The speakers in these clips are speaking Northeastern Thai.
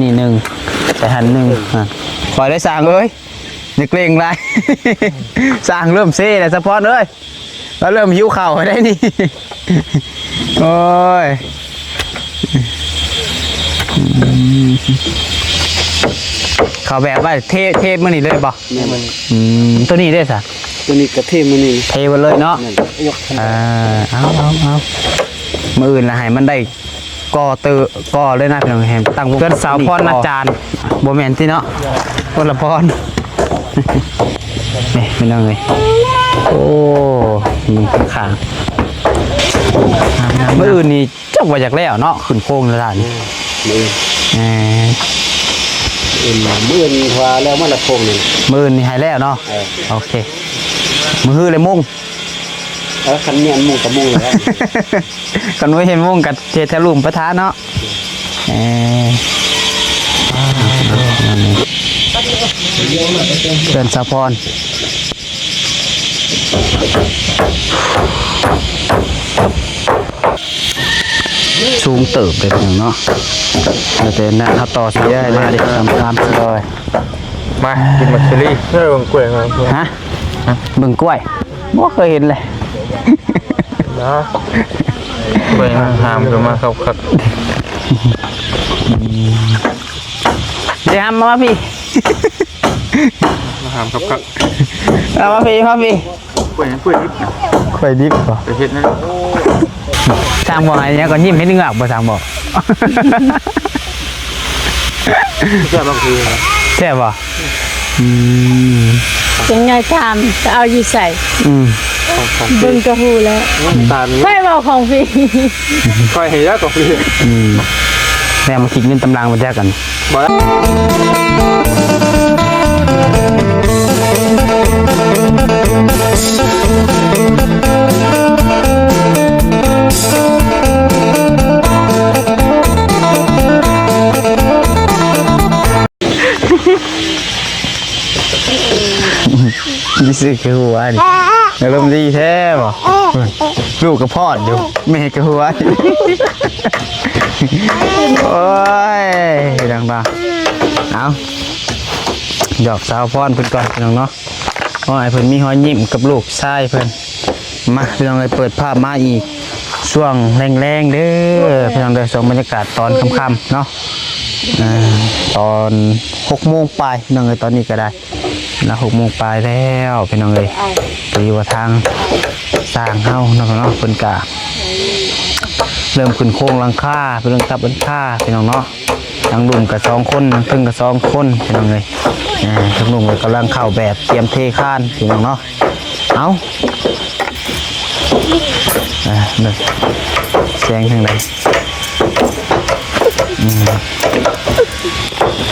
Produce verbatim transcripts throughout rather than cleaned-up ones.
นี่หนึ่ง ใส่หั่นหนึ่ง อ่ะ ปล่อยได้สร้างเอ้ย อย่าเกรงหลาย สร้างเริ่มเซ่แล้วสะพอนเอ้ย เราเริ่มหิวข้าวได้นี่ โอ้ย อืม เขาแบบว่าเท เทมื้อนี้เลยบ่ แม่น อืม ตัวนี้เด้ซะ ตัวนี้กะเทมื้อนี้ เทไปเลยเนาะ นั่น ยก อ่า เอา เอา เอา มื้ออื่นละให้มันได้ ก่อเตอ ก่อเลยนะพี่น้อง ให้ตั้งวง เพื่อนสาวพรอาจารย์ บ่แม่นติเนาะ คนละพร นี่พี่น้องเอ้ย โอ้ นี่ข้างๆ มื้ออื่นนี่จักว่าอยากแล้วเนาะ ขึ้นโครงแล้วล่ะนี่ มื้ออื่น เออ มื้ออื่น มื้ออื่นว่าแล้วมาละโครงนี่ มื้ออื่นนี่ให้แล้วเนาะ เออ โอเค มื้อฮือเลยมุ่ง เออ คันเมียนมุ่งกับมุ่งแล้ว คันบ่เห็นมุ่งกับเฮ็ดแถวลุ่มประทานเนาะ เออ เพื่อนสาวพร สูงเติบเลยพี่น้องเนาะ แต่นั้นเขาต่อสายไฟมาดิ ตามๆ ซอย มากินหมากเชอรี่ เออ เบิ่งกล้วยครับ ฮะ เบิ่งกล้วย บ่เคยเห็นเลย นะ กล้วยหามกันมาครับครับ เดี๋ยวหามมาพี่ มาหามครับครับ เอามาพี่ มาพี่ กล้วยกล้วยดิบนะ กล้วยดิบบ่ ไปเฮ็ดนะ สร้างบ่ให้เนี่ยก็ยิ้มให้เหงือกบ่ สร้างบ่ แซ่บบางทีนะ แซ่บบ่ อืม จังไงถามจะเอาอยู่ใส่ อืม ของของ เบิ่งก็ฮู้แล้ว ตาล ค่อยเว้าของพี่ ค่อยให้ยากกว่าพี่ อืม แม่มาคิดเงินตำรางมาแจกกัน บ่ได้ นี่สิคือหัวนี่ อารมณ์ดีแท้บ่ ลูกก็พอดอยู่ แม่ก็หัวอยู่ โอ้ย ดังบ่ เอา หยอกสาวพรเพิ่นก่อนพี่น้องเนาะ ขอให้เพิ่นมีรอยยิ้มกับลูกชายเพิ่น มาพี่น้องเอ้ย เปิดภาพมาอีก ช่วงแลงๆ เด้อ พี่น้องเด้อ ช่วงบรรยากาศตอนค่ำๆ เนาะ อ่า ตอนหกโมงปลาย พี่น้องเอ้ย ตอนนี้ก็ได้ นะ หกโมงปลายแล้ว พี่น้องเอ้ย พอดีว่าทางสร้างเฮาเนาะ เพิ่นกะเริ่มขึ้นโครงหลังคา เพิ่นเริ่มทับหลังคา พี่น้องเนาะ ทางลุ่มก็สองคน ทางเทิงก็สองคน พี่น้องเอ้ย อ่า ทางลุ่มก็กำลังเข้าแบบเตรียมเทคาน พี่น้องเนาะ เอา อ่า เบิ่ง แสงทางใด อืม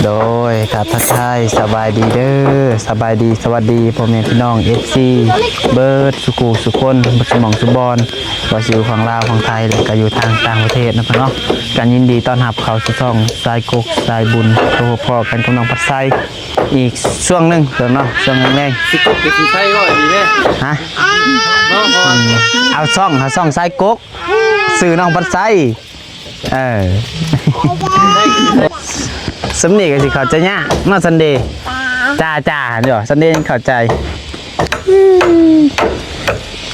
โดยกราบทักทายสบายดีเด้อ สบายดี สวัสดีพ่อแม่พี่น้อง เอฟซี เบิดสุขูสุคน เบิดสมองสุบอน ว่าสิอยู่ฝั่งลาว ฝั่งไทย แล้วก็อยู่ทางต่างประเทศนะพี่น้อง กันยินดีต้อนรับเข้าสู่ช่องสายกกสายบุญ พบพ้อกันกับน้องพัดไซ อีกช่วงหนึ่งเดี๋ยวเนาะ ช่วงแรกๆ สิกบเป็นสีไส้ก็ดีเนี่ย ฮะ เนาะ เอาช่อง เอาช่องสายกก ชื่อน้องพัดไซ เออ สำเนียงก็สิเข้าใจยากเนาะ ซันเดย์ จ้าจ้า เดี๋ยว ซันเดย์ยังเข้าใจ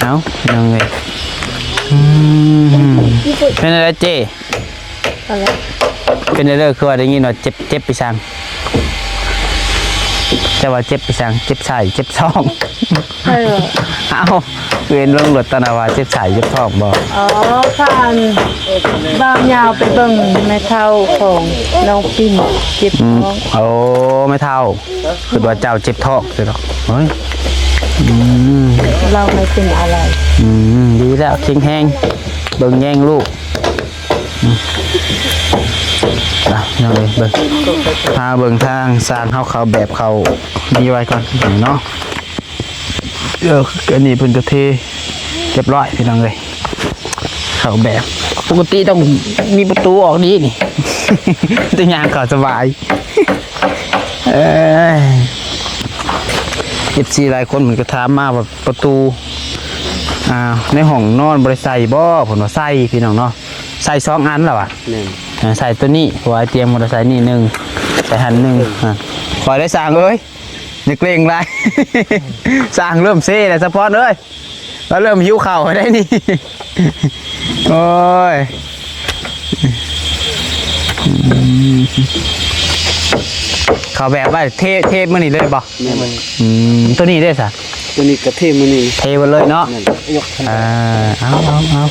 เอ้า ยังไง อืม เป็นอะไรเจ้ อะไร เป็นอะไร คือว่าได้ยินว่าเจ็บ เจ็บไปซัง จะว่าเจ็บไปซัง เจ็บไส้ เจ็บท้อง เออ เอ้า เวียนลงรถตอนนั้นว่าเจ็บไส้ เจ็บท้องบ่ อ๋อ ผ่านบ้านยาวไปเบิ่งแม่เฒ่าของน้องปิ่น เจ็บ อืม ท้อง โอ้ แม่เฒ่า คือว่าเจ้าเจ็บท้องสิดอก เฮ้ย อืม เราไม่เป็นอะไร อืม ดีแล้ว แข็งแรง เบิ่งแยงลูก อืม อ่ะ พี่น้องเอ้ย เบิ่ง พาเบิ่งทางสร้างเฮาเข้าแบบเข้านี่ไว้ก่อนเนาะ เออ อันนี้เพิ่นก็เทเรียบร้อย พี่น้องเอ้ย เข้าแบบ ปกติต้องมีประตูออกนี่นี่ แต่ย่างเข้าสบาย เอ้ย เอฟซี หลายคนเพิ่นก็ถามมาว่าประตู อ่า ในห้องนอนบ่ได้ใส่บ่ เพิ่นว่าใส่ พี่น้องเนาะ ใส่สองอันแล้วอะ แม่น อ่า ใส่ตัวนี้ เพราะว่าเตียงมอเตอร์ไซค์นี่หนึ่ง ใส่หั่นหนึ่ง อ่ะ ปล่อยได้สร้างเอ้ย อย่าเกรงหลาย สร้างเริ่มเซ่แล้วสะพอนเอ้ย เราเริ่มหิวข้าวได้นี่ โอ้ย อืม เขาแบบว่าเท เทมื้อนี้เลยบ่ แม่น อืม ตัวนี้ได้สะ ตัวนี้ก็เทมื้อนี้ เทหมดเลยเนาะ นั่น ยกขึ้น อ่า เอา เอา เอา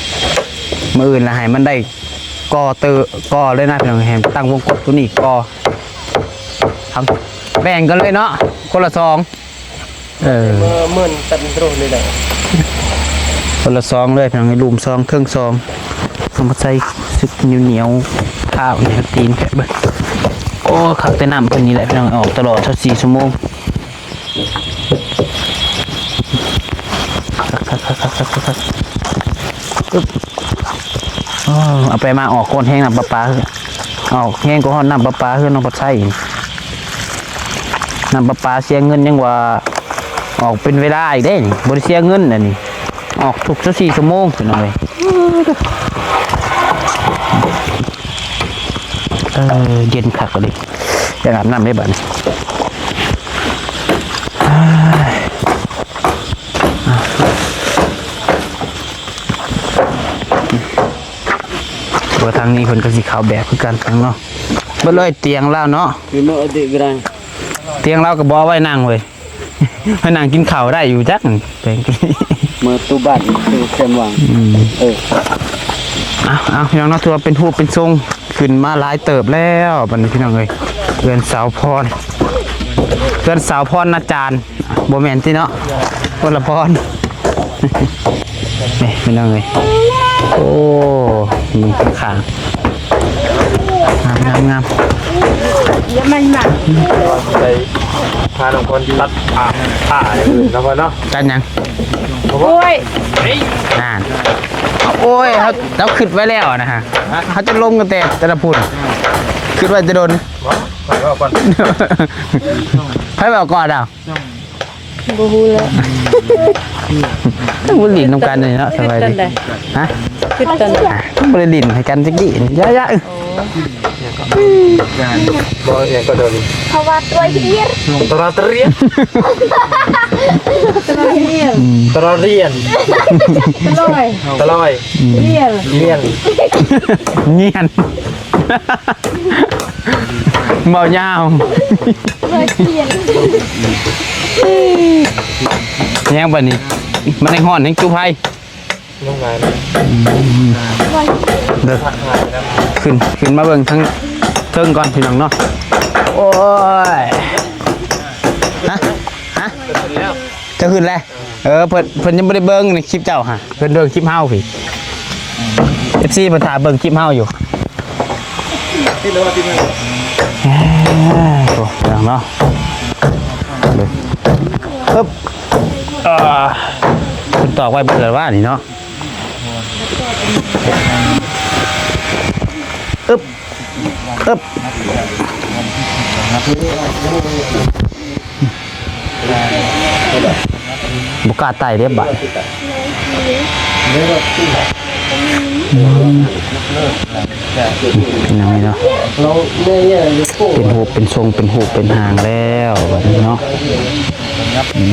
มื้ออื่นละให้มันได้ก่อเตอ ก่อเลยนะพี่น้อง ให้ตั้งวงกบตัวนี้ก่อ เอา แบ่งกันเลยเนาะ คนละซอง เออ เมื่อ เมื่อตัดอินโทรเลยแหละ คนละซองเลยพี่น้อง ให้ลุ่มซอง เทิงซอง เอามาใส่ สึกเหนียวๆ เท้าเหนียวตีนแกะเบิ่ง โอ้ คักแต่น้ำเพิ่นนี่แหละพี่น้อง ออกตลอด สามสิบสี่ ชั่วโมง คักๆๆๆๆ อึ๊บ อ้อ เอาไปมาออกโคตรแห้งน้ำประปา ออกแห้งก็ฮอดน้ำประปาเฮือนน้องปลอดภัย น้ำประปาเสียเงินยังว่า ออกเป็นเวลาอีกเด้นี่ บ่ได้เสียเงินอันนี้ ออกทุก สามสิบสี่ ชั่วโมงพี่น้องเอ้ย เออ เย็นคักเลย อยากอาบน้ำได้บัดนี้ ว่าทางนี้เพิ่นก็สิเข้าแบบคือกันเนาะ เบิดเลยเตียงลาวเนาะ Primero de gran. เตียงลาวก็บ่เอาไว้นั่งเว้ย ให้นั่งกินข้าวได้อยู่จัก เมื่อตู้บ้านตู้เต็มวัง อืม เออ เอา เอา พี่น้องเนาะ ถือว่าเป็นรูปเป็นทรง ขึ้นมาหลายเติบแล้ว บัดนี้พี่น้องเอ้ย เฮือนสาวพร เฮือนสาวพรนาจารย์ บ่แม่นติเนาะ คนละพร นี่พี่น้องเอ้ย โอ้ นี่ข้างๆ งามๆๆ เดี๋ยวมันมา ไปพาน้องพรตัดผ้า ผ้าอยู่เนาะพ่อเนาะ ตัดหยัง โอ้ย นั่น โอ้ย เขา เราคิดไว้แล้วนะฮะ เขาจะลงกันแต่แต่ละพุ่น คิดไว้จะโดน ไปว่าก่อน ใครบอกก่อนอ่ะ บ่ฮู้แล้ว ต้องมาหลินนำกันเลยเนาะ สบายดี ฮะ คิดตอนใด อ่ะ ต้องมาหลินให้กันจักดี ยะยะ บ่อย่างก็โดน เพราะว่าตัวเฮีย ตราเตรียน ตัวเฮีย ตราเรียน ตลอย ตลอย เฮีย เรียน เงียน เบายาว ยังบัดนี้ มันยังฮ้อนยังจุไฟ ลงหลายนะ เด้อ ขึ้น ขึ้นมาเบิ่งทั้งเทิงก่อนพี่น้องเนาะ โอ้ย ฮะ ฮะ จะขึ้นแล้ว เออ เพิ่น เพิ่นยังบ่ได้เบิ่งในคลิปเจ้าฮะ เพิ่นเบิ่งคลิปเฮาพี้ เอฟซี เพิ่นถ่ายเบิ่งคลิปเฮาอยู่ เอ้ย โอ้ พี่น้องเนาะ เบิ่ง ปึ๊บ อ่า เพิ่นตอกไว้เบิดแล้วว่านี่เนาะ อึ๊บ อึ๊บ บ่กล้าไต่เด้บัด อืม พี่น้องเนาะ เป็นรูปเป็นทรง เป็นรูปเป็นร่างแล้วบัดนี้เนาะ อืม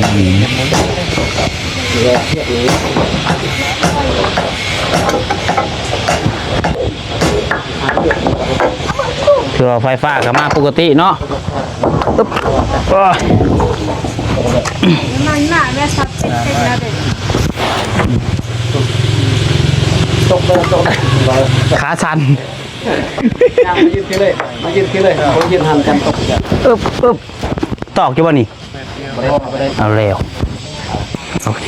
ถือว่าไฟฟ้าก็มาปกติเนาะ อึ๊บ โอ้ย มันน่ะแม่ซับเซ็งๆนะเด็ก ตกเลย ตกเลย ขาสั่น มายืนที่เลย มายืนที่เลย เขายืนห่างกันตก อึ๊บ อึ๊บ ตอกอยู่บ่นี่ เอาแล้ว โอเค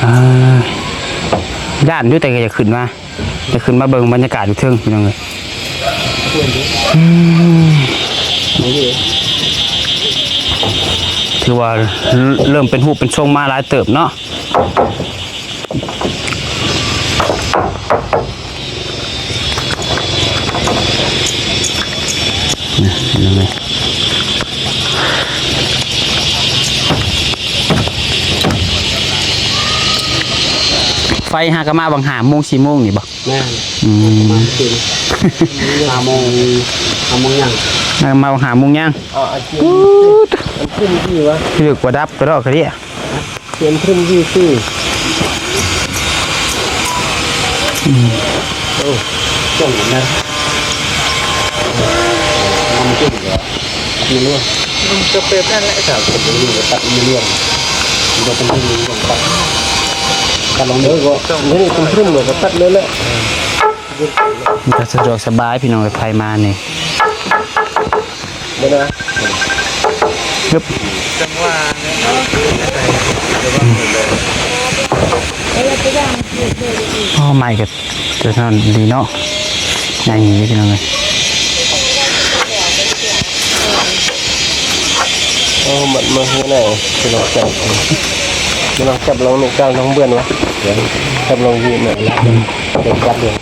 อ่า ย่านอยู่แต่ก็อยากขึ้นมา อยากขึ้นมาเบิ่งบรรยากาศอยู่เทิงพี่น้องเอ้ย อืม ถือว่าเริ่มเป็นรูปเป็นทรงมาหลายเติบเนาะ นะ พี่น้องเอ้ย ไฟหากะมาบังห้าโมง สี่โมงนี่บ่ แม่น อืม ประมาณสี่ ห้าโมง ห้าโมงยัง มาหาโมงยัง อ๋อ อาจารย์ อู้ตะ มันขึ้นที่วะ เลือกว่าดับกระดอกกระเดีย เสียงครึ้มซื่อๆ อืม โอ้ จ้องนะ มันขึ้นเหรอ ไม่รู้ มันก็เป็นนั่นแหละครับ ผมไม่รู้ ตัดไม่เรื่อง มันก็เป็นเรื่องของตัด ตัดลองดู เออ ก็ ไม่ได้เป็นครึ่งเลย ก็ตัดเลยแหละ มันก็สะดวกสบายพี่น้อง ไผมานี่ เดี๋ยวนะ ปึ๊บ จังหวะเนี่ยเนาะ อ๋อ ไม้ก็จะนอนดีเนาะ อย่างนี้พี่น้องเอ้ย โอ้ มันมาข้างใน ไปลองจับ ไปลองจับลองในกลางท้องเบื้อนวะ เดี๋ยวจับลองยืนหน่อย เดี๋ยวจับเลย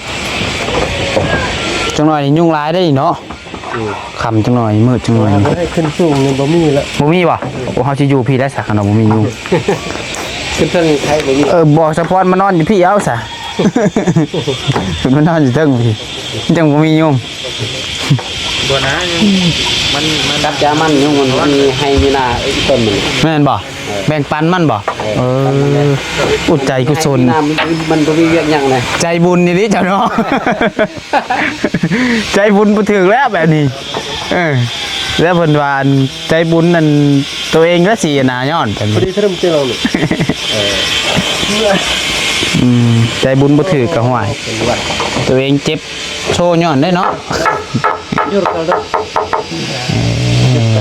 จังหน่อยนี่ยุงหลายได้เนาะ อืม ค่ำจังหน่อย มืดจังหน่อย ว่าบ่ให้ขึ้นสูงนี่บ่มีละ บ่มีบ่ โอ้ เฮาสิอยู่พี้ได้ซะ คันว่าบ่มียุง ขึ้นเทิงไทยบ่มี เออ บอกสะพอนมานอนอยู่พี้เอาซะ ขึ้นมานอนอยู่เทิงพี้ จังบ่มียุง บ่นะ มัน มัน กับยามันยุงมันมีให้มีนาไอ้ต้นมัน แม่นบ่ เออ แบ่งปันมันบ่ เออ เออ อุดใจกุศล ให้มีนามัน มันบ่มีเวียกหยังนะ ใจบุญนี่ดิเจ้าเนาะ ใจบุญบ่ถืกแล้วแบบนี้ เออ แล้วเพิ่นว่าอันใจบุญนั่นตัวเองก็สิน่าย้อนเพิ่น พอดีเทิ่มเจอเราเนี่ย เออ อืม ใจบุญบ่ถืกก็ห่วย เป็นหวัด ตัวเองเจ็บโชว์ย้อนได้เนาะ หยุดก่อนเลย เออ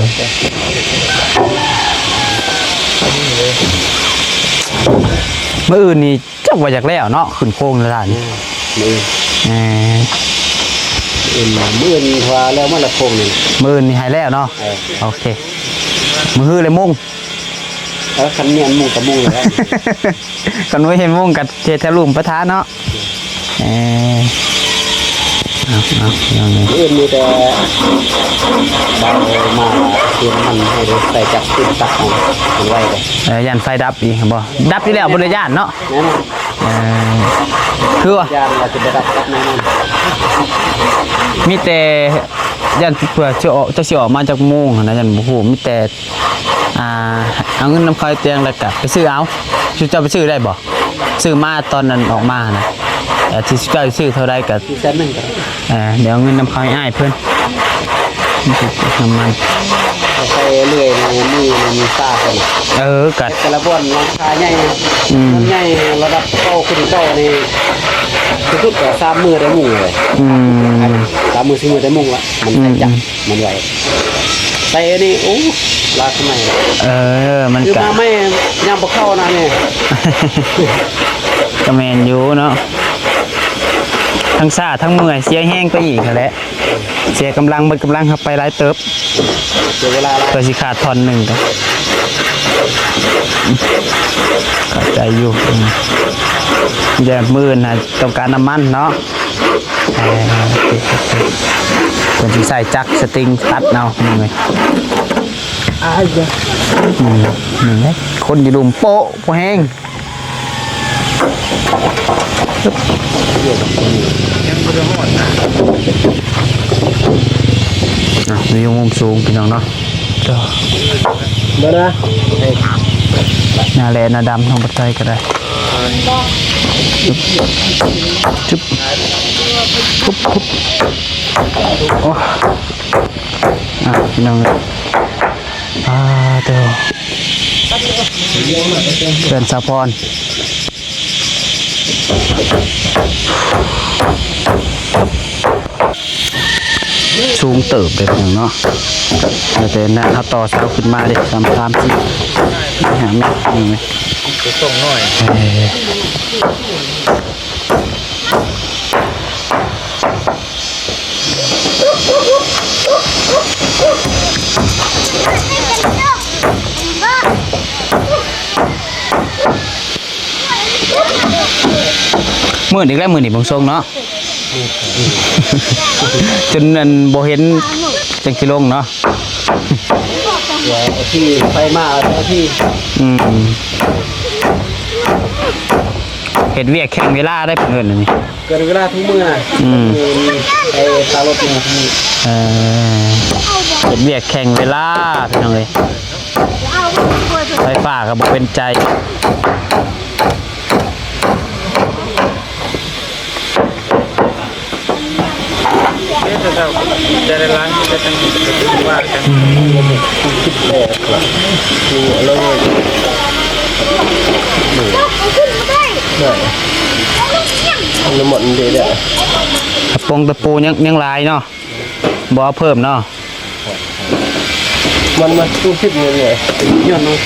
มื้ออื่นนี่ จักว่าอยากแล้วเนาะ ขึ้นโค้งแล้วล่ะนี่ อืม มื้อ เออ อื่น มื้ออื่นว่าแล้วมาละโค้งนี่ มื้ออื่นนี่ให้แล้วเนาะ เออ โอเค มื้อฮือเลยมุ่ง เออ คันเมียนมุ่งกับมุ่งแล้ว คันว่าเห็นมุ่งกับเททะลุมประทานเนาะ เออ เอา เอา เอา มื้ออื่นมีแต่เบามาเตรียมมันให้ได้ใส่จักรขึ้นตักเอามันไว้เลย เออ ย่านไฟดับอีกบ่ ดับอยู่แล้วบ่ได้ย่านเนาะ แน่นอน เอ่อ คือว่า ย่านว่าสิบ่ดับตัดแน่นอน มีแต่ย่านเผื่อสิออก จะสิออกมาจากโมงหั้นนะ ย่านบ่ฮู้ มีแต่ อ่า เอาเงินนำเขาเตียงแล้วก็ไปซื้อเอา สิเจ้าไปซื้อได้บ่ ซื้อมาตอนนั้นออกมาหั้นนะ เอ่อ ที่สิเจ้าซื้อเท่าใดก็ สี่แสนหนึ่งก็ได้ เอ่อ เดี๋ยวเอาเงินนำเขาให้อ้ายเพิ่น น้ำมัน เอาใส่เรื่อยในมือในมือซ่ากัน เออ กัด แต่ละบ่อนหลังคาใหญ่ อืม มันใหญ่ระดับเก้าขึ้นเก้านี่ สุดๆก็สามมื้อได้มุงเลย อืม สามมื้อสี่มื้อได้มุงละ มันใส่จักร อืม มันไหว ใส่อันนี้ โอ้ ลาสมัย เออ มัน คือ ก็ มาไม่ ยามบ่เข้านะเนี่ย ก็แม่นอยู่เนาะ ทั้งซ่าทั้งเมื่อย เสียแฮงไปอีกหั้นแหละ เสียกำลัง เบิดกำลังเข้าไปหลายเติบ เสียเวลาละ เพื่อสิขาดท่อนหนึ่งก็ เข้าใจอยู่ อืม เดี๋ยวมื้ออื่นน่ะต้องการน้ำมันเนาะ เออ โอเค โอเค เพิ่นสิใส่จักรสตริงตัดเอา นี่ไง อ่า เดี๋ยว อืม นี่ไง คนอยู่หลุมโป๊ะ โป๊ะแฮง ยังบ่ได้ฮอดนะ อ่ะ วิวมุมสูงพี่น้องเนาะ เด้อ เดี๋ยวนะ หน้าแลหน้าดำ ลองบัดไทยก็ได้ จึ๊บ จึ๊บ ปุ๊บ ปุ๊บ โอ้ อ่ะ พี่น้องเอ้ย อ่า เด้อ เพื่อนสาวพร สูงเติบเลยพี่น้องเนาะ แต่นั้นเขาต่อเสาขึ้นมาเด้ สาม สาม สี่ ห้าเมตร นี่ไง จะส่งหน่อย เออ มืดอีกแล้ว มื้อนี้เบิ่งทรงเนาะ จนอันบ่เห็นจังสิลงเนาะ เดี๋ยวเอาที่ไฟมา เอาที่ อืม เฮ็ดเวียกแข่งเวลาได้เพิ่นเอิ้นอันนี้ เกินเวลาทุกมื้อนะ อืม ไอ้ตารถเนี่ยทุกมื้อ เออ เฮ็ดเวียกแข่งเวลาพี่น้องเอ้ย ไฟฟ้าก็บ่เป็นใจ จะได้ล้างจะต้องว่ากัน คิดออกละ คือเราเนี่ย ได้ น้ำมันเดือดอะ ตะปงตะปูยัง ยังหลายเนาะ บ่เอาเพิ่มเนาะ มันมาตู้คิดเงินเลย ย้อนเนาะ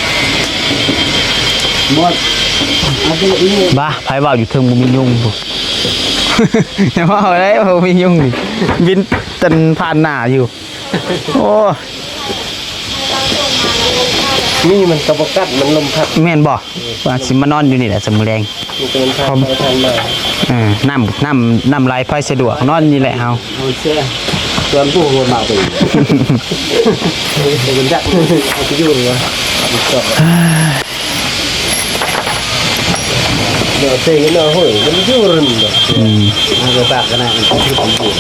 หมด เอาไปอีก บ้า ไผเว้าอยู่เทิงบ่มียุงพุ้น อย่าเว้าได้ บ่มียุงนี่ บินตันผ่านหน้าอยู่ โอ้ นี่มันกระบอกกัด มันลมพัด แม่นบ่ ว่าสิมานอนอยู่นี่แหละ ซุมื้อแลง มันจะเป็นทางไปทางมา เออ น้ำ น้ำ น้ำไหลไปสะดวก นอนนี่แหละเฮา เอาเสื้อ ส่วนผู้คนมาเป็น เป็นจักร เอาไปอยู่เหรอ เดี๋ยวเตะกันเอาเฮ้ย มันอยู่ริมเนาะ อืม เอาไปปากกันนะ มันคือผมอยู่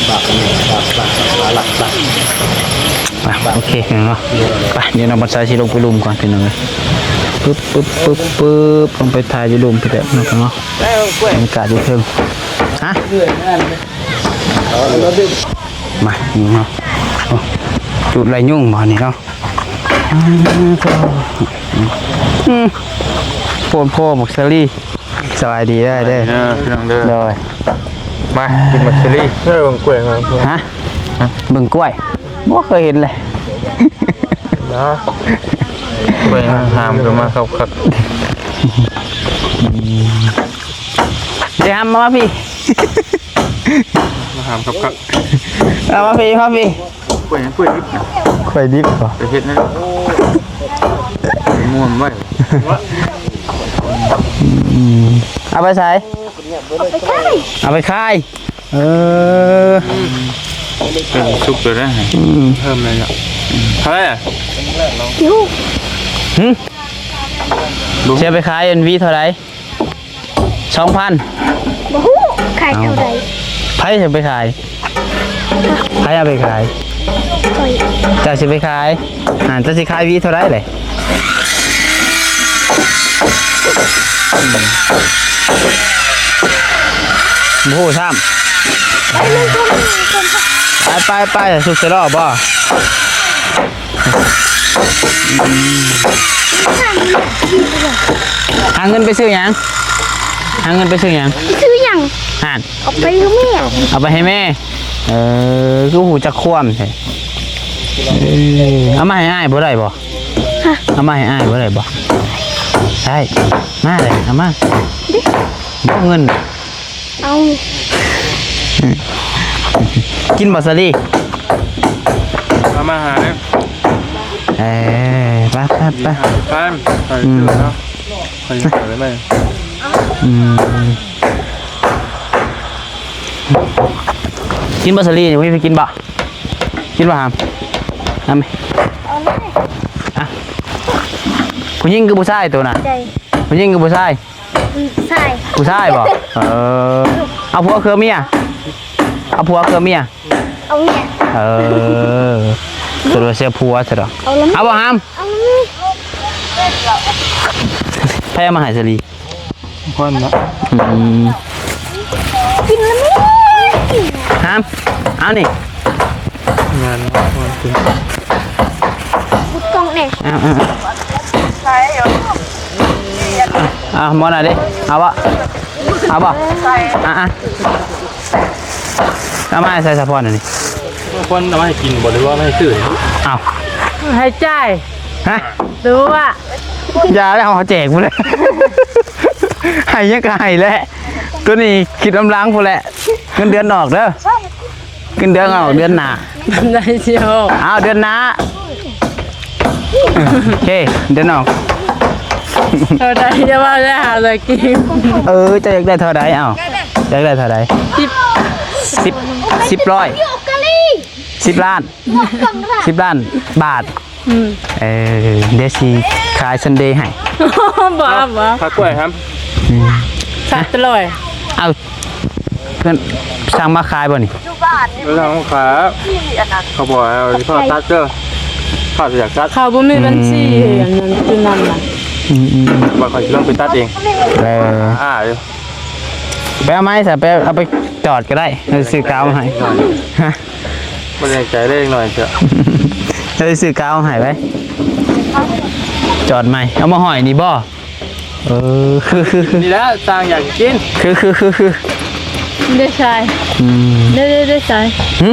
ปากกันนะ ปาก ปาก ปาก ปาก ปาก อ่ะ โอเคเนาะ ไป เดี๋ยวน้องบอนไซสิลงไปลุ่มก่อนพี่น้องเอ้ย ปึ๊บ ปึ๊บ ปึ๊บ ปึ๊บ ลงไปถ่ายอยู่ลุ่มพี่แบบเนาะ บรรยากาศอยู่เทิง ฮะ มา นี่เนาะ โอ้ จุดไรยุ่งบ่นี่เนาะ อืม โพดโพบักสะลี สบายดีเด้อ เด้อ เด้อ พี่น้องเด้อ โดย มา กินบักสะลี เฮ้ย เบิ่งกล้วยมา ฮะ เบิ่งกล้วย บ่เคยเห็นเลย นะ กล้วยหามก็มาคัก เดี๋ยวหามมาพี่ มาหามคัก เอามาพี่ มาพี่ กล้วย กล้วยดิบนะ กล้วยดิบบ่ ไปเฮ็ดนะ ม่วนไว้ อืม เอาไปใส่ เอาไปขาย เอาไปขาย เออ เป็นซุปเลยนะ อืม เพิ่มเลยเนาะ เท่าไหร่อะ หิว หึ เสียไปขายอันวีเท่าไหร่ สองพัน บ่ฮู้ ขายเท่าไหร่ ไผจะไปขาย ไผเอาไปขาย ข้อย เจ้าสิไปขาย อ่า เจ้าสิขายวีเท่าไหร่เลย บ่ฮู้ซ้ำ ไป ไป ไป สุกเสยหล่อบ่ หาเงินไปซื้อหยัง หาเงินไปซื้อหยัง ซื้อหยัง อ่าน เอาไปให้แม่ เอาไปให้แม่ เออ คือฮู้จักความแท้ เออ เอามาให้อ้ายบ่ได้บ่ ฮะ เอามาให้อ้ายบ่ได้บ่ ได้ มาเลย เอามา ดิ บ่เงิน เอา กินบ่สาลี เอามาหาเนี่ย เออ ไป ไป ไป ไป ไป อืม เนาะ ไป ไป ไป อืม กินบ่สาลีนี่ มีไปกินบ่ กินบ่หาม เอาไหม อ่ะ ผู้หญิงคือผู้ชายตัวน่ะ ใช่ ผู้หญิงคือผู้ชาย ใช่ ผู้ชายบ่ เออ เอาผัวคือเมีย เอาผัวคือเมีย เอาเนี่ย เออ ตัวเสียผัวซะดอก เอาแล้ว เอาบ่หาม เอาแล้ว ไผเอามาให้สาลี พ่อนเนาะ อืม กินแล้วไม่ หาม เอานี่ งานพ่อนกิน บุดกล่องเนี่ย เอา เอา เอา เอาหมอหน่อยดิ เอาบ่ เอาบ่ อ่ะ อ่ะ เอามาให้ใส่สะพอนอันนี้ พ่อนเอามาให้กินบ่ หรือว่าไม่ให้ซื้อ เอา ให้จ่าย ฮะ หรือว่า อย่าแล้ว เอาแจกกูเลย ให้ยังก็ให้แหละ ตัวนี้คิดลำล้างพู้นแหละ เงินเดือนออกเด้อ เงินเดือนออกเดือนหน้า ได้เชียว เอาเดือนหน้า โอเค เดือนออก เท่าใดจะว่าจะหาอะไรกิน เออ เจ้าอยากได้เท่าใด เอา อยากได้เท่าใด สิบ สิบ สิบ ร้อย สิบล้าน สิบล้านบาท อืม เออ เดี๋ยวสิขายซันเดย์ให้ บ่ บ่ ผักกล้วยครับ อืม สัตว์ตลอย เอา เพิ่นสั่งมาขายบ่นี่ แล้วเขาขาย เขาบอกเอาที่พ่อตัดเด้อ พ่ออยากตัด เขาบ่มีบัญชี อืม อันนั้นคือนั่นน่ะ อืมอืมอืม ว่าเขาสิลงไปตัดเอง เออ อ่า เดี๋ยว ไปเอาไม้ซะ ไปเอาไปจอดก็ได้ เออ ซื้อกาวมาให้ ฮะ บ่ได้ใจเล็กหน่อยเถอะ เฮ้ย ซื้อกาวให้ไป จอดใหม่ เอามาห้อยนี่บ่ เออ คือ คือ คือ นี่แหละ สร้างอยากกิน คือ คือ คือ คือ ได้ทราย อืม ได้ ได้ ได้ทราย หึ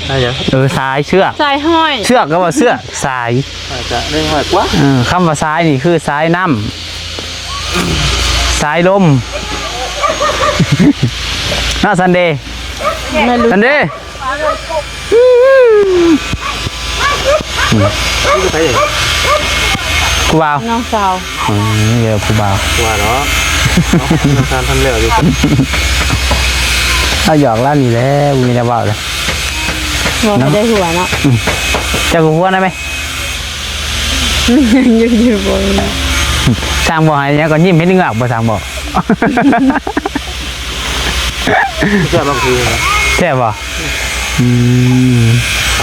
อะไรอย่าง เออ สายเชือก ทรายห้อย เชือกก็ว่าเสื้อ สาย อาจจะเรื่องห้อยกว่า เออ คำว่าสายนี่คือสายน้ำ สายลม เนาะ ซันเดย์ ไม่รู้ ซันเดย์ นี่คือใครเอง ผู้บ่าว น้องสาว อืม เดี๋ยวผู้บ่าว ว่าเนาะ น้องทานทันแล้วดิ เอาหยอกเล่านี่แหละ มีแต่เว้าเลย บอกให้ได้หัวเนาะ อืม เจ้าก็หัวได้ไหม อยู่อยู่บ่ ช่างบอกให้เนี่ยก็ยิ้มให้เหงือกบ่ ช่างบอก แซ่บมากคือ แซ่บบ่ อืม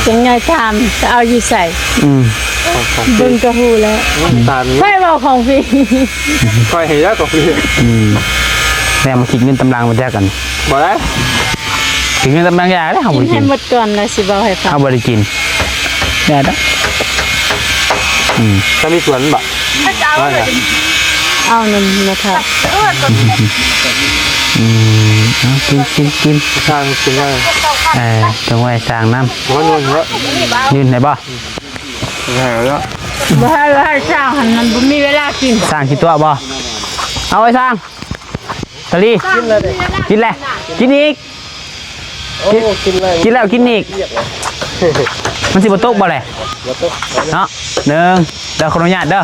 จังไงถามจะเอาอยู่ใส่ อืม ของของ เบิ่งก็ฮู้แล้ว น้ำตาล ใครเว้าของพี่ ค่อยให้ยากของพี่ อืม แม่มาคิดเงินตำรางมาแจกกัน บ่ได้ คิดเงินตำรางยาได้ เอา กิน บ่ได้ ให้ กิน หมดก่อนแล้วสิเว้าให้ฟัง เอาบ่ได้กิน ได้ละ อืม ถ้ามีสวนบ่ ว่าไง เอานั่นนะคะ อืม เอา กิน กิน กิน ทางกินได้ เออ จงไว้สร้างน้ำ หัวโนนหัว ยืนไหนบ่ แหวแล้ว บ่ให้ บ่ให้ช่างหันมันบ่มีเวลากิน สร้างกี่ตัวบ่ เอาไว้สร้าง ตะลี กินเลย กินแหละ กินอีก โอ้ กินเลย กินแล้วกินอีก เรียกเลย มันสิบ่ตกบ่แหละ บ่ตก เนาะ หนึ่ง เดี๋ยวขออนุญาตเด้อ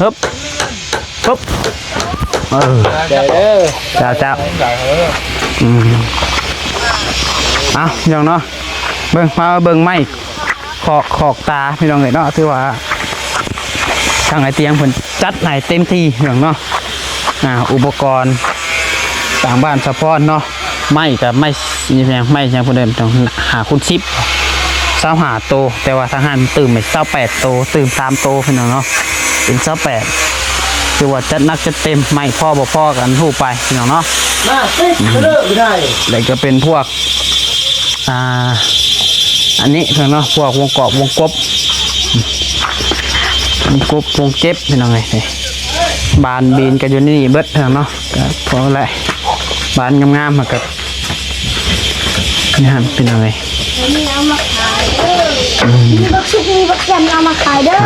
ฮึบ ฮึบ เออ ใจเด้อ เจ้า เจ้า อืม เอาพี่น้องเนาะ เบิ่ง มาเบิ่งไม้ ขอก ขอกตาพี่น้องเอ้ยเนาะ ถือว่า ทางไอ้เตียงเพิ่นจัดให้เต็มที่พี่น้องเนาะ อ่า อุปกรณ์สร้างบ้านสะพอนเนาะ ไม้กับไม้ นี่แพง ไม้ยังเพิ่นเดิมต้องห้าคูณสิบ ซาวห้าโต แต่ว่าทางห้างมันตื่มไปซาวแปดโต ตื่มสามโตพี่น้องเนาะ เป็นซาวแปด คือว่าจัดหนักจัดเต็ม ไม้พอบ่พอกันฮู้ไปพี่น้องเนาะ มาสิ เลิกไม่ได้ แล้วก็เป็นพวก อ่า อันนี้เนาะ พวกวงกบ วงกบ วงกบ วงเก็บพี่น้องเอ้ย บานบินกันอยู่ในนี่เบิดพี่น้องเนาะ ก็พอแล้ว บานงามๆ มากับ นี่ฮะพี่น้องเอ้ย นี่เอามาขายเด้อ อืม มีบักชุก มีบักแซม เอามาขายเด้อ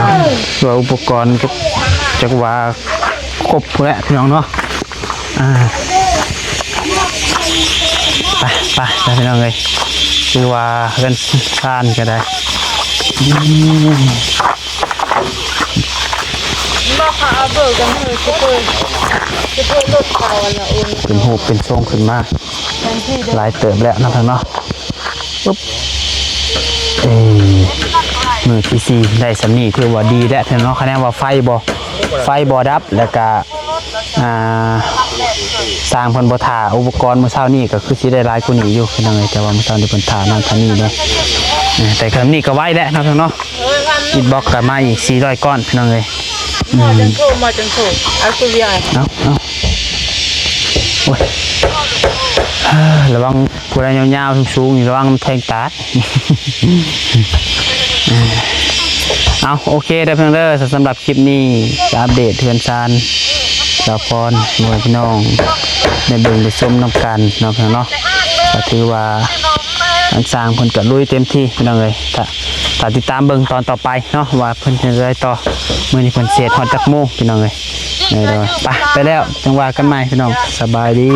ว่าอุปกรณ์ก็จักว่าครบแล้วพี่น้องเนาะ อ่า ไป ไป ไปพี่น้องเอ้ย คือว่าเฮือนซานก็ได้ อืม บอกเขาเอาเบอร์กันเถอะ จะเปิด จะเปิดรถเขาอันละโอน เป็นรูปเป็นทรงขึ้นมา แทนที่จะ หลายเติบแล้วเนาะพี่น้องเนาะ ปึ๊บ เอ้ย มื้อที่สี่ได้ส่ำนี้ถือว่าดีแล้วพี่น้องเนาะ คะแนนว่าไฟบ่ ไฟบ่ดับ แล้วก็ อ่า สร้างเพิ่นบ่ถ่าอุปกรณ์มื้อเช้านี้ก็คือสิได้หลายกว่านี้อยู่พี่น้องเอ้ย แต่ว่ามื้อเช้านี้เพิ่นถ่านั่นถ่านี่เด้อ เออ แต่ครั้งนี้ก็ไวแล้วเนาะพี่น้องเนาะ อินบ็อกซ์ก็มาอีกสี่ร้อยก้อนพี่น้องเอ้ย อืม มาจังโทร มาจังโทร เอาคือเวียง เอา เอา โอ้ย เอ้อ ระวังผู้ใดยาวๆ สูงๆ นี่ระวังมันแทงตา เอา โอเคเด้อพี่น้องเด้อ สำหรับคลิปนี้ก็อัปเดตเฮือนซานสาวพร ให้พี่น้องได้เบิ่งได้ชมนำกันเนาะพี่น้องเนาะ ก็ถือว่าอันสร้างเพิ่นก็ลุยเต็มที่พี่น้องเอ้ย ถ้า ถ้าติดตามเบิ่งตอนต่อไปเนาะ ว่าเพิ่นจะได้ต่อ มื้อนี้เพิ่นสิเฮ็ดฮอดจักโมงพี่น้องเอ้ย เออ เดี๋ยวไป ไปแล้ว จั่งว่ากันใหม่พี่น้อง สบายดี